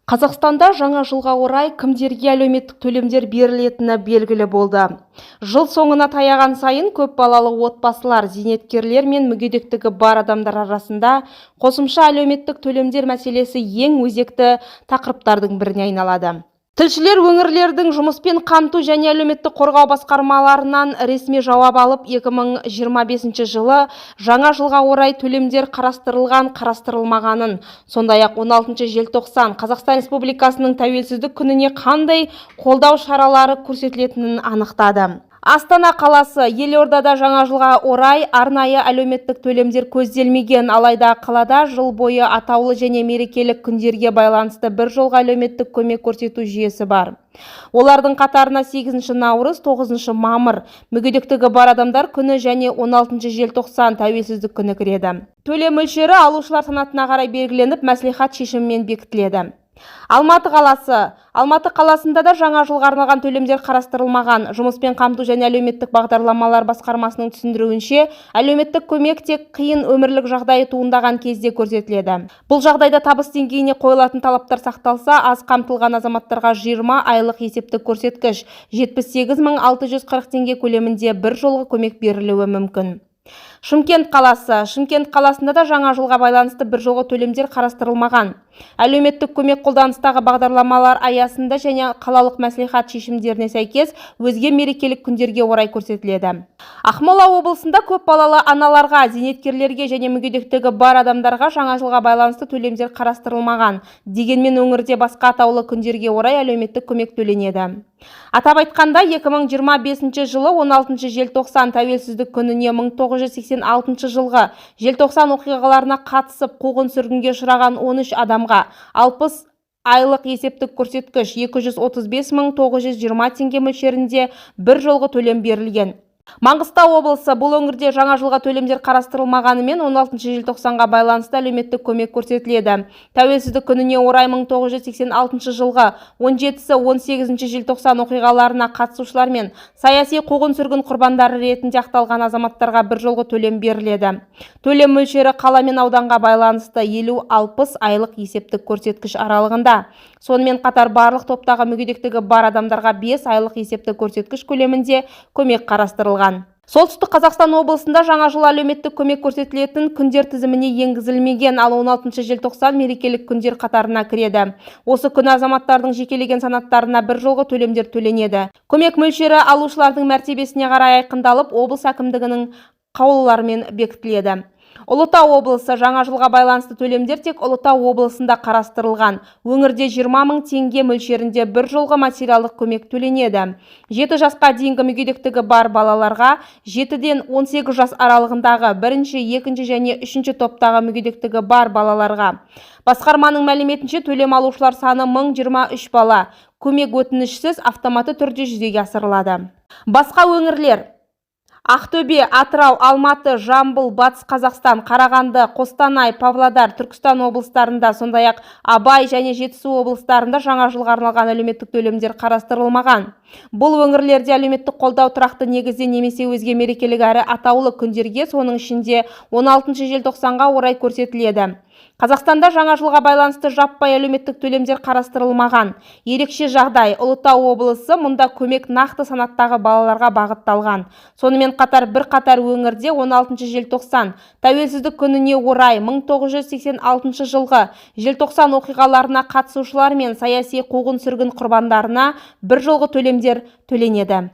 Қазақстанда жаңа жылға орай кімдерге әлеуметтік төлемдер берілетіні белгілі болды. Жыл соңына таяған сайын көп балалы отбасылар, зейнеткерлер мен мүгедектігі бар адамдар арасында қосымша әлеуметтік төлемдер мәселесі ең өзекті тақырыптардың біріне айналады. Тілшілер өңірлердің жұмыспен қамту және әлеуметтік қорғау басқармаларынан ресми жауап алып, 2025 жылы жаңа жылға орай төлемдер қарастырылған, қарастырылмағанын, сондай-ақ 16 желтоқсан Қазақстан Республикасының тәуелсіздік күніне қандай қолдау шаралары көрсетілетінін анықтады. Астана қаласы. Елордада жаңа жылға орай арнайы әлеуметтік төлемдер көзделмеген. Алайда қалада жыл бойы атаулы және мерекелік күндерге байланысты бір жолғы әлеуметтік көмек көрсету жүйесі бар. Олардың қатарына 8 наурыз, 9 мамыр, мүгедектігі бар адамдар күні және 16 желтоқсан, тәуелсіздік күні кіреді. Төлем мөлшері алушылар санатына қарай белгіленіп, мәслихат шешімімен бекітіледі. Алматы қаласы. Алматы қаласында да жаңа жылға арналған төлемдер қарастырылмаған. Жұмыспен қамту және әлеуметтік бағдарламалар басқармасының түсіндіруінше, әлеуметтік көмек тек қиын өмірлік жағдайы туындаған кезде көрсетіледі. Бұл жағдайда табыс деңгейіне қойылатын талаптар сақталса, аз қамтылған азаматтарға 20 айлық есептік көрсеткіш, 78 640 теңге көлемінде бір жолғы көмек берілуі мүмкін. Шымкент қаласы. Шымкент қаласында да жаңа жылға байланысты бір жолғы төлемдер қарастырылмаған. Әлеуметтік көмек қолданыстағы бағдарламалар аясында және қалалық мәслихат шешімдеріне сәйкес өзге мерекелік күндерге орай көрсетіледі. Ақмола облысында көп балалы аналарға, зейнеткерлерге және мүгедектігі бар адамдарға жаңа жылға байланысты төлемдер қарастырылмаған. Дегенмен өңірде басқа атаулы күндерге орай әлеуметтік көмек төленеді. Атап айтқанда, 2025 жылы 16 желтоқсан, тәуелсіздік күніне 1986 жылғы желтоқсан оқиғаларына қатысып қуғын-сүргінге ұшыраған 13 адамға 60 айлық есептік көрсеткіш, 235 920 теңге мөлшерінде бір жолғы төлем берілген. Маңғыстау облысы. Бұл өңірде жаңа жылға төлемдер қарастырылмағанымен, 16 желтоқсанға байланысты әлеуметтік көмек көрсетіледі. Тәуелсіздік күніне орай 1986 жылғы 17-18 желтоқсан оқиғаларына қатысушылар мен саяси қуғын-сүргін құрбандары ретінде ақталған азаматтарға бір жолғы төлем беріледі. Төлем мөлшері қала мен ауданға байланысты 50-60 айлық есептік көрсеткіш аралығында. Сонымен қатар барлық топтағы мүгедектігі бар адамдарға 5 айлық есептік көрсеткіш көлемінде көмек қарастырылған. Солтүстік Қазақстан облысында жаңа жыл әлеуметтік көмек көрсетілетін күндер тізіміне енгізілмеген, ал 16 желтоқсан мерекелік күндер қатарына кіреді. Осы күні азаматтардың жекелеген санаттарына бір жолғы төлемдер төленеді. Көмек мөлшері алушылардың мәртебесіне қарай айқындалып, облыс әкімдігінің қаулыларымен бекітіледі. Ұлытау облысы. Жаңа жылға байланысты төлемдер тек Ұлытау облысында қарастырылған. Өңірде 20 мың теңге мөлшерінде бір жолғы материалдық көмек төленеді. 7 жасқа дейінгі мүгедектігі бар балаларға, 7-ден 18 жас аралығындағы бірінші, екінші және үшінші топтағы мүгедектігі бар балаларға. Басқарманың мәліметінше, төлем алушылар саны 1023 бала. Көмек өтінішсіз, автоматты түрде жүзеге асырылады. Басқа өңірлер: Ақтөбе, Атырау, Алматы, Жамбыл, Батыс Қазақстан, Қарағанды, Қостанай, Павлодар, Түркістан облыстарында, сондай-ақ Абай және Жетісу облыстарында жаңа жылға арналған әлеуметтік төлемдер қарастырылмаған. Бұл өңірлерде әлеуметтік қолдау тұрақты негізде немесе өзге мерекелік әрі атаулы күндерге, соның ішінде 16 желтоқсанға орай көрсетіледі. Қазақстанда жаңа жылға байланысты жаппай әлеуметтік төлемдер қарастырылмаған. Ерекше жағдай – Ұлытау облысы. Мұнда көмек нақты санаттағы балаларға бағытталған. Сонымен қатар бірқатар өңірде 16 желтоқсан, тәуелсіздік күніне орай 1986 жылғы желтоқсан оқиғаларына қатысушылар мен саяси қуғын-сүргін құрбандарына бір жолғы төлемдер төленеді.